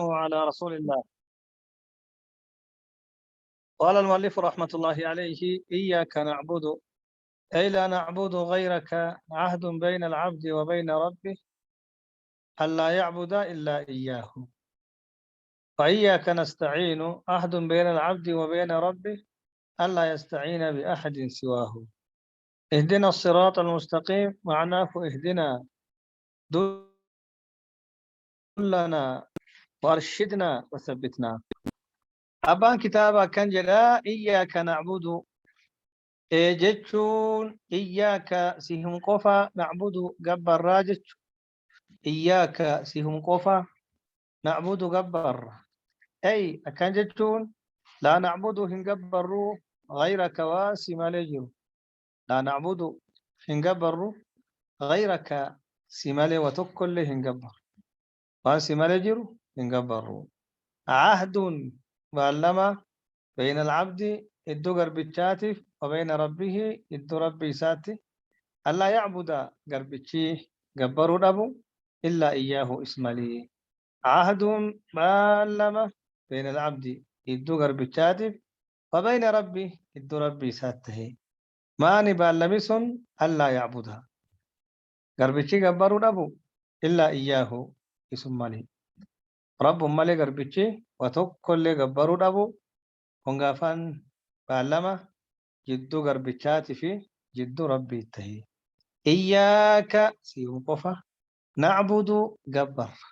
على رسول الله. قال المؤلف رحمة الله عليه: إياك نعبد، أي لا نعبد غيرك، عهد بين العبد وبين ربه ألا يعبد إلا إياه. وإياك نستعين، عهد بين العبد وبين ربه ألا يستعين بأحد سواه. اهدنا الصراط المستقيم، معناه اهدنا، دلنا وأرشدنا وثبتنا. Abbaan kitaaba akkan jedha: إياك نعبد jechuun إياك sihum qofa، نعبد gabbarraa jechu. إياك sihum qofa، نعبد gabbarra. أي akkan jechuun لا نعبد hin gabbarru، غيرك waa si malee jiru. لا نعبد hin gabbarru، غيرك si malee wa tokkollee hin gabbarru, waan si malee jiru hin gabbarru. عهد baallama، بين العبد iddoo garbichaatiif، وبين ربه iddoo rabbi isaatti، ألا يعبد garbichi gabbaruu dhabu، إلا إياه is malee. عهد baallama، بين العبد iddoo garbichaatiif، وبين ربه iddoo rabbi isaatti tahe. Maani baallami sun? ألا يعبد garbichi gabbaruu dhabu، إلا إياه isum malee, rabbum malee garbichi wa tokkollee gabbaruu dhabu. Hongaafaan baallama jidduu garbichaatii fi jidduu rabbii tahe. إياك siihum qofa، نعبد gabbarra.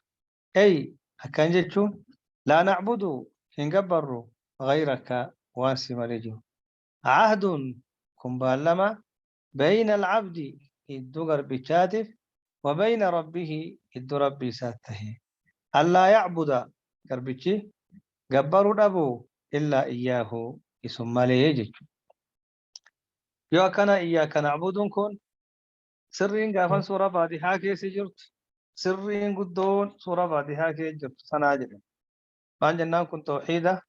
أي akkan jechuun لا نعبد hin gabbarru، غيرك waan si malee jiru. عهد kun baallama، بين العبد iddoo garbichaatiif، وبين ربه iddoo rabbii isaatti tahe، ألا يعبد garbichi gabbaruu dhabu، إلا إياه isum malee jechuudha. Yoo akkana إياك نعبد un kun sirriin gaafan suuraa Faatihaa keessa jirtu, sirriin guddoon suuraa Faatihaa keessa jirtu sanaa jedhama. Waan jennaan kun tawxiida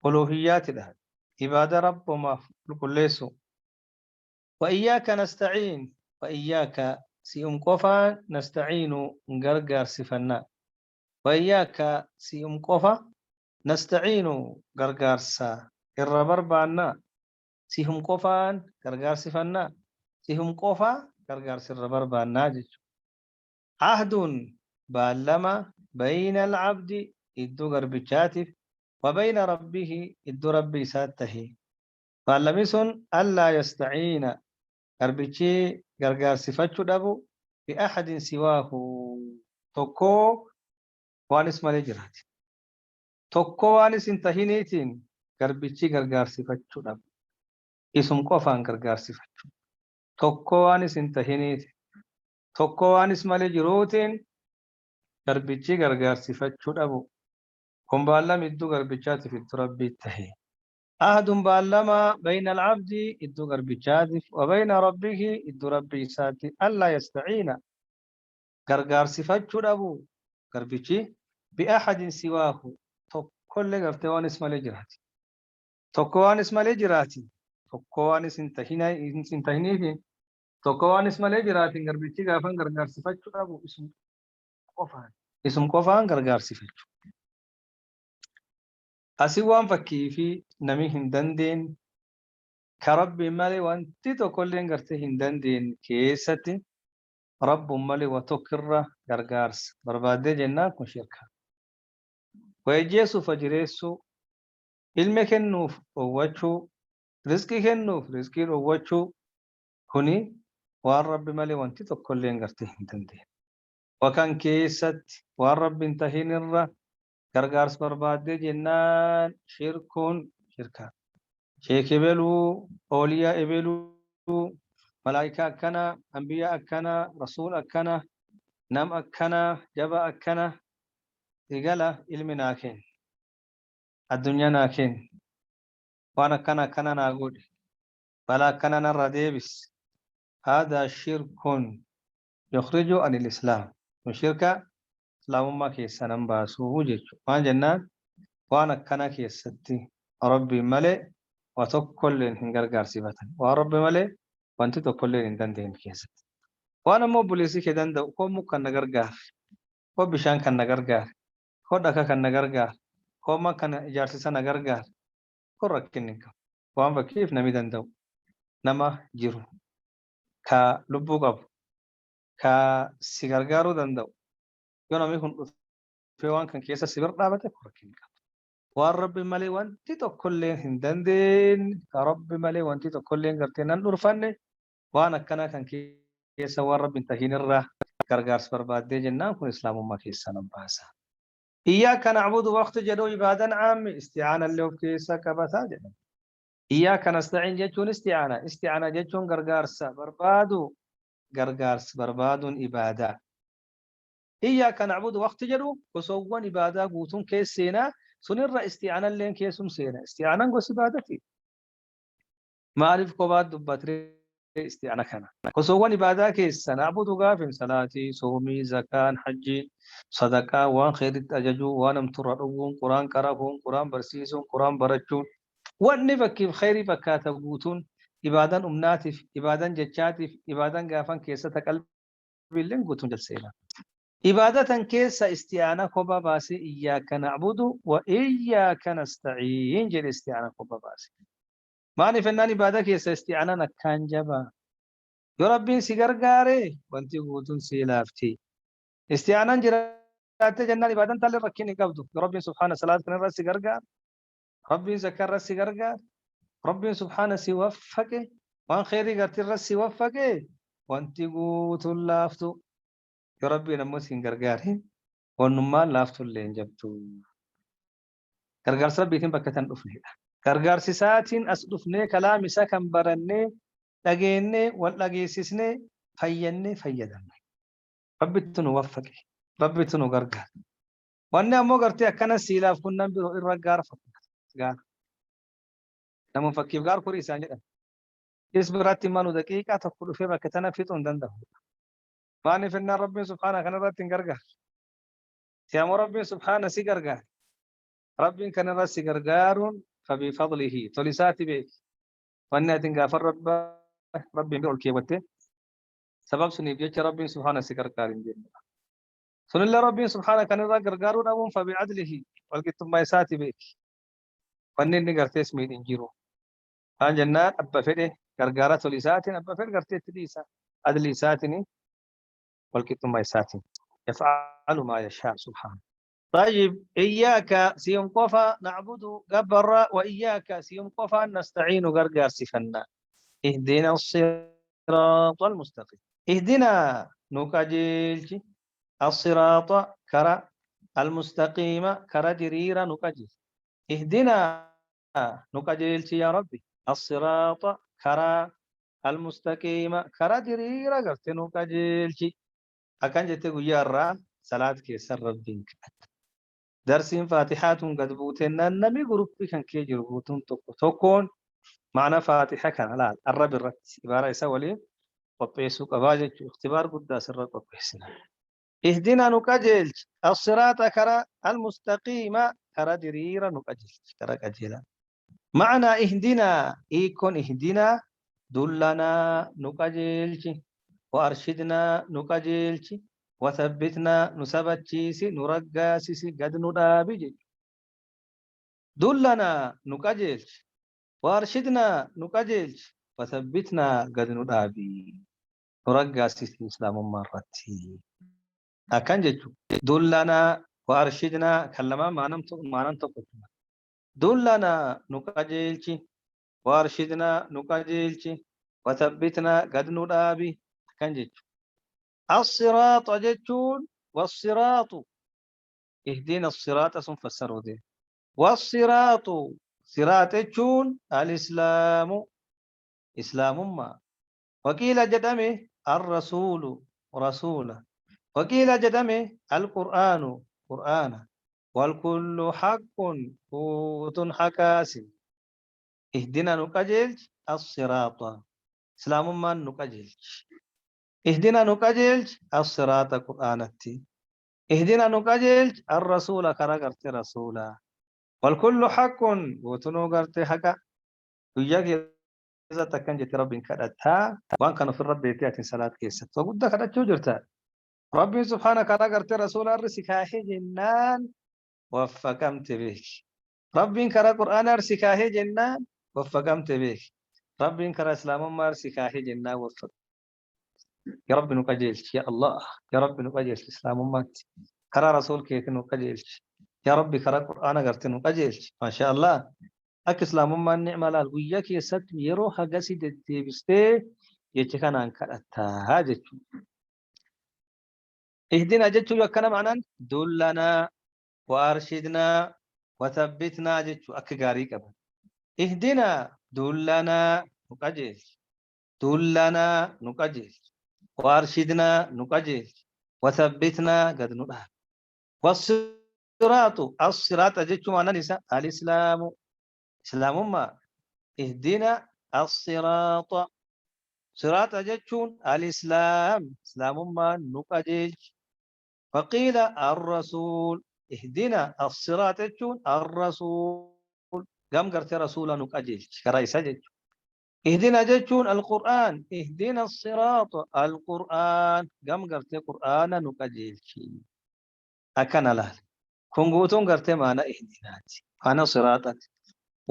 uluhiyyaatidha. Ibaada rabbumaaf qulqulleessu. وإياك نستعين، وإياك si'um qofaan، نستعين gargaarsifannaa. وإياك si'um qofa، نستعين gargaarsa irra barbaannaa. Sihum qofaan gargaarsifannaa. Sihum qofa gargaarsa irra barbaannaa jechuudha. عهد baallama، بين العبد iddoo garbichaatiif، وبين ربه iddoo rabbi isaatti tahe. Baallamni sun ألا يستعين garbichi gargaarsifachuu dhabu، بأحد سواه tokkoo waan is malee jiraati. Tokko waan is hin tahiniitiin garbichi gargaarsifachuu dhabu. Isum qofaan gargaarsifachuu. Tokko waan is hin tahiniitiin. Tokko waan is malee jiruutiin garbichi gargaarsifachuu dhabu. Kun baallama iddoo garbichaatiif iddoo rabbii tahe. عهد baallama، بين العبد iddoo garbichaatiif، وبين ربه iddoo rabbii isaatti، ألا يستعين gargaarsifachuu dhabu garbichi، بأحد سواه tokkollee gartee waan is malee jiraati. Tokko waan is malee jiraati. Tokko waan is hin tahiniitiin, tokko waan is malee jiraatiin garbichi gaafan gargaarsifachuu dhabu isum qofaan. Isum qofaan gargaarsifachuu. Asii waan fakkii fi nami hin dandeenye ka rabbiin malee wanti tokkolleen gartee hin dandeenye keessatti rabbuun malee wa tokkirra gargaarsa barbaaddee jennaan kun shirka. Wayijjeessuuf ajireessuu, ilma kennuuf dhoowwachuu, rizqii kennuuf rizqii dhoowwachuu, kuni waan rabbi malee wanti tokkolleen gartee hin dandeenye. Wakan keessatti waan rabbi hin tahin irra gargaarsa barbaaddee jennaan shirkuun shirka. Sheek ebeluu, ooliyaa ebeluu, malaayikaa akkana, ambiyaa akkana, rasuul akkana, nam akkana, jaba akkana, igala ilmi naa kenni, addunyaa naa kenni, waan akkana akkana naa godhe, balaa akkana narra deebis. هذا شرك يخرج عن الإسلام. Kun shirka islaamummaa keessa nan baasuu jechuudha. Waan jennaan waan akkana keessatti rabbiin malee waa tokkolleen hin gargaarsifatan. Waan rabbi malee wanti tokkolleen hin dandeenye keessatti. Waan ammoo obboleessi kee danda'u, koo muka kan na gargaare, koo bishaan kan na gargaare, Koo dhaka kan na gargaar. Koo man kana ijaarsisa na gargaar. Kun rakkinni hin qabu. Waan fakkiif namni danda'u. Nama jiru. Ka lubbuu qabu. Ka si gargaaruu danda'u. Yoo namni kun dhufee waan kan keessa si bira dhaabate kun rakkinni qabu. Waan Rabbi malee wanti tokkolleen hin dandeenye, ka Rabbi malee wanti tokkolleen gartee nan dhurfanne, waan akkanaa kan keessa waan Rabbi hin tahin irraa gargaarsa barbaaddee jennaan kun islaamummaa keessaa nan baasa. Iyyaaka na'budu waqti jedhu ibaadan caammi isti'aana illee of keessa qabataa jedhama. Iyyaaka nasta'iin jechuun isti'aana. Isti'aana jechuun gargaarsa barbaadu, gargaarsa barbaaduun ibaadaa. Iyyaaka na'budu waqti jedhu gosoowwan ibaadaa guutuun keessa seenaa, sunirra isti'aanalleen keessum seena. Isti'aanaan gosa ibaadati. Maaliif kophaa dubbatee isti'aana kana? Gosoowwan ibaadaa keessa na'budu gaafin salaatii, soomii, zakaan, hajjii, sadaqaa, waan khayritti ajajuu, waan hamturra dhowwuun, quraan qara'uun, quraan barsiisuun, quraan barachuun, wanni fakkiif khayrii fakkaata guutuun ibaadan humnaatiif, ibaadan jechaatiif, ibaadan gaafan keessatti qalbiilleen guutuun jalseena. Ibaadatan keessa isti'aana kophaa baasee iyyaaka na'budu wa iyyaaka nasta'iin jedhe isti'aana kophaa baasee. Maaliif jennaan ibaada keessa isti'aanaan akkaan jabaa. Yoo Rabbiin si gargaare wanti guutuun si laafti. Isti'aanaan jiraattee jennaan ibaadan taallee rakkin hin qabdu. Yoo Rabbiin subhaana salaat kana irra si gargaare, Rabbiin zakkaa irra si gargaare, Rabbiin subhaana si waffaqe, waan kheyrii gartee irra si waffaqe, wanti guutuun laaftu. Yoo Rabbiin ammoo si hin gargaarin wannummaan laaftu illee hin jabdu. Gargaarsa Rabbiitiin bakka tan dhufnedha. Gargaarsi isaatiin as dhufnee kalaam isaa kan barannee dhageennee wal dhageessisnee fayyannee fayyadamne. Rabbitti nu waffaqe. Rabbitti nu gargaara. Wanni ammoo gartee akkana siilaaf kunnan biroo irra gaara fakkaata. Gaara. Namoonni fakkiif gaar kurii isaan jedhan. Is biratti manu daqiiqaa tokko dhufee bakka tana fixuu hin danda'u. Maaliif jennaan Rabbiin subhaana kanarratti hin gargaara. Si ammoo Rabbiin subhaana si gargaara. Rabbiin kanarra si gargaaruun fabii fadlihi tolisaati beeki. Wanni atin gaafa Rabbiin bira ol keewwatte sabab suniif jecha Rabbiin subhaana si gargaara hin jennudha. Sunillee Rabbiin subhaana kanarra gargaaruu dhabuun fabii adlihi walqixxummaa isaati beeki. Wanni inni gartees miidhin jiru. Waan jennaan abba fedhe gargaara tolisaatiin abba fedhe gartee itti dhiisa. Adli isaatiin walqixxummaa isaatiin. Yaf'alu maa yashaa subhaana. طيب إياك سيوم قفا نعبد جبر وإياك سيوم قفا نستعين غرغر سفنا اهدنا الصراط المستقيم اهدنا نكجيلتي الصراط كرا المستقيم كرا دريرا نكجيل اهدنا نكجيلتي يا ربي الصراط كرا المستقيم كرا دريرا قرتي نكجيلتي أكن جت غيارا صلاة كيسر ربك درسين فاتحات قد بوتنا نمي جروب كان كي جروبتون تكون معنى فاتحة كان لا الرب الرت عبارة يسوي قبيسو قباجة اختبار قد سر قبيسنا اهدنا نكجل الصراط كرا المستقيم كرا دريرا نكجل كرا كجلا معنى اهدنا ايكون اهدنا دلنا نكجل وارشدنا نكجل وثبتنا نسبتشيسي نرقاسيسي قد ندابي دلنا نكجل وارشدنا نكجل وثبتنا قد ندابي نرقاسيسي إسلام مرتي أكن جتو دلنا وارشدنا كلما ما نمت ما ننتقل دلنا نكجلش وارشدنا نكجلش وثبتنا قد ندابي أكن جتو الصراط جتون والصراط اهدنا الصراط ثم فسروا دي والصراط صراط جتون الإسلام إسلام ما وقيل جدمه الرسول رسولا وقيل جدمه القرآن قرآن والكل حق قوت حكاس اهدنا نكجل الصراط إسلام ما نكجل اهدنا نكجل الصراط قرآنتي اهدنا نكجل الرسول كرغرت رسولا والكل حق وتنوغرت حقا وياك إذا تكن جت رب كدتا وان كانوا في الرب يتياتين صلاة كيست وقد كدت جرتا ربي سبحانه كرغرت رسول الرسكاه جنان Waffaqamte beeki. Rabbiin karaa Qur'aanaa si kaahee jennaan waffaqamte beeki. Rabbiin karaa Islaamummaa si kaahee jennaan waffaqamte. Ya Rabbi nu qajeelchi ya Allah, ya Rabbi nu qajeelchi Islaamummaatti. Karaa Rasuul keetii nu qajeelchi. Ya Rabbi karaa Qur'aana gartee nu qajeelchi. Maasha Allah. Akka Islaamummaan ni'ma laal guyyaa keessatti yeroo hagasii deddeebistee jecha kanaan kadhattaa jechuudha. Ihdina jechuun akkana ma'anaan dullanaa wa arshidnaa wa thabbitnaa jechuu akka gaarii qaban. Ihdinaa dullanaa nu qajeelchi. Dullanaa nu qajeelchi. Wa arshidnaa nu qajeelchi. Wa thabbitnaa gad nu dhaabi. Wassiraatu as-siraata jechuun ma'anaan isaa al-islaamu islaamummaa. Ihdina as-siraata siraata jechuun al-islaam islaamummaan nu qajeelchi. Faqiila ar-rasuul ihdina as-siraata jechuun ar-rasuul gam gartee rasuula nu qajeelchi karaa isaa jechuudha. Ihdina jechuun al-Qur'aan ihdina as-siraata al-Qur'aan gam gartee Qur'aana nu qajeelchi. Akkana laal. Kun guutuun gartee maana ihdinaati. Maana siraataati.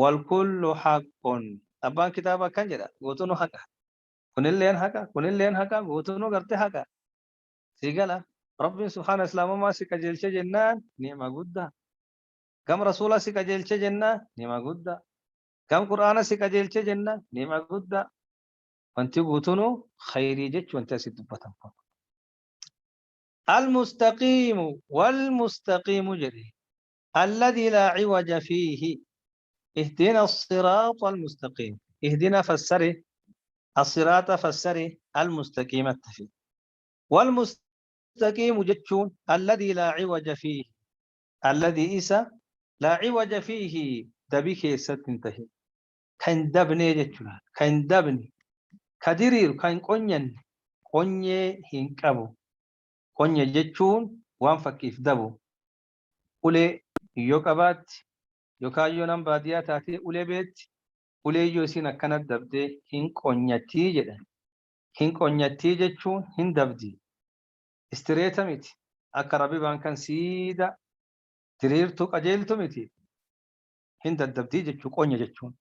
Wal kullu haqqun. Abbaan kitaaba akkan jedha. Guutuun haqa. Kunilleen haqa. Kunilleen haqa. Guutuun gartee haqa. Si gala. Rabbiin subhaana islaamummaa si qajeelche jennaan ni'ma guddaa. Gam rasuula si qajeelche jennaan ni'ma guddaa. Gam Qur'aana si qajeelche jennaan ni'ma guddaa. Wanti guutuun khayrii jechuun wanti asitti dubbatan kun. Al-mustaqiimu wal-mustaqiimu jedhe. Alladhi laa ciwaja fiihi. Ihdina as-siraata al-mustaqiim. Ihdina fassare as-siraata fassare al-mustaqiimatti fi. Wal-mustaqiimu jechuun alladhi laa ciwaja fiihi. Alladhi isa laa ciwaja fiihi dabi keessatti hin tahin. Kan hin dabnee jechuudha. Kan hin dabne, ka diriiru, kan hin qonyanne, qonyee hin qabu. Qonye jechuun waan fakkiif dabu. Ulee yoo qabaatti yookaan yoo nam baadiyyaa taatee ulee beetti, ulee yoo isiin akkana dabdee hin qonyattii jedhan. Hin qonyattii jechuun hin dabdi. Istireeta miti. Akka rabibaan kan siida diriirtuu qajeeltu miti. Hin daddabdii jechuu qonya jechuun.